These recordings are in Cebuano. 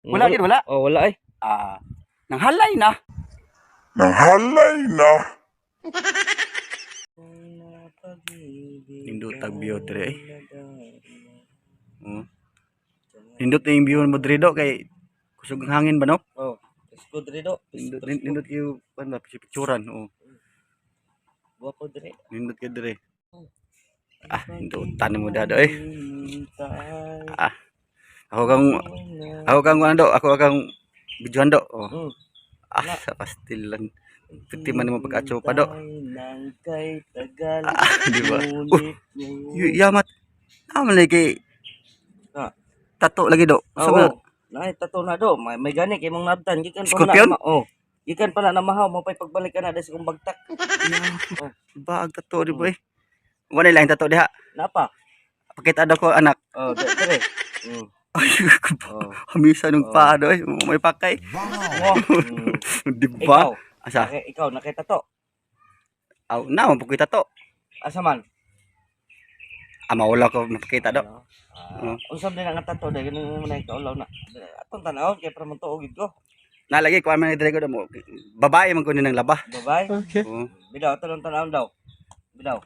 Wala gid, wala. Oh, wala ay. Ah, nanghalay na. Nanghalay na. Nindot ang view dire eh. Oh. Nindot na yung view mo dire do kay kusog ang hangin ba, no? Oh, presko diri do. Nindot nindot kayo pan ba picturan, oh. Guwapo diri. Nindot kayo dire. Ah, nindutan mo dado eh. Ah. Ako kang ano do, ako kang videohan do. Oh. Ah, sa pastilan. Piti man mo pag-atso pa do. Nang kay tagal. Ah, di ba? Yamat. Naman lagi Ah. tato lagi do. Sa Oo. Nay, tato na do. May gani kay mong nabtan gikan pa Scorpion? na. Oh. Gikan pa na namahaw mo pay pagbalik ka na dahil sa kong bagtak. Oh. Baag tato di ba eh. Wala lang tato diha. Napa? Pakita daw ko, anak. Oh, dire. Ay, Oh. hamisa nung Oh. paa do eh. May pakay. Wow. Di ba? Ikaw, Asa? ikaw nakita to. Aw, na mapakita to. Asa man? Ah, mawala ko mapakita do. Ano? Oh. Ah, unsa din ang tato dai ganun mo na ikaulaw na. Atong tan-awon kay para motuo gid ko. Na lagi kuan man dire ko do mo. Babae man ko ni ng laba. Babay. Oh. Bidaw atong tan-awon daw. Bidaw.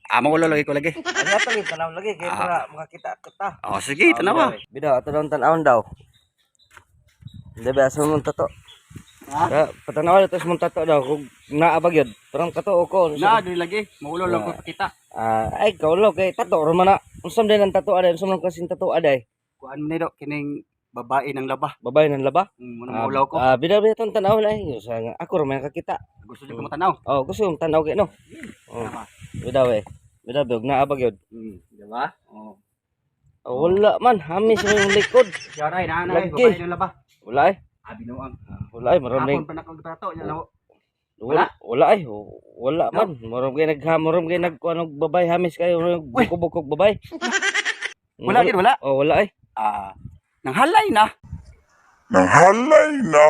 Ah, mawala lagi ko lagi. Ani ato lagi tan-awon lagi kay para makakita kita. Oh, sige, tanawa. Bidaw ato lang tan-awon daw. Hindi ba asa mong tato? Ha? Ha? Patanawa dito sa mong tato daw kung naa ba gyud. Parang katuo ko. Na diri lagi, mawala lang ko pakita. Ah, ay kaulo kay tato ra man na. Unsa man din ang tato aday? Unsa man ang klaseng tato aday? Kuan man ni do kining babae ng laba. Babae ng laba? Muna mawala ko. Ah, bidaw bidaw tong tan-awon ay. Sa nga, ako ra man kakita. Gusto jud ko matanaw. Oh, gusto kong tanaw kay no. Oh. Tama. Bidaw eh. Bidaw big naa ba gyud? Di ba? Oh. Ah, wala man, hamis mo yung likod. Siya ray na na Lagi. babae ng laba. Wala eh. Ah, binuang. Wala eh, maram Hapon pa na kog tato nya na. Wala, wala ay, wala man. Maram kay naghamorom kay nagkuan og babay hamis kayo Uy. bukog-bukog babay. Wala gid, wala. Oh, wala ay. Ah, nanghalay na. Nanghalay na.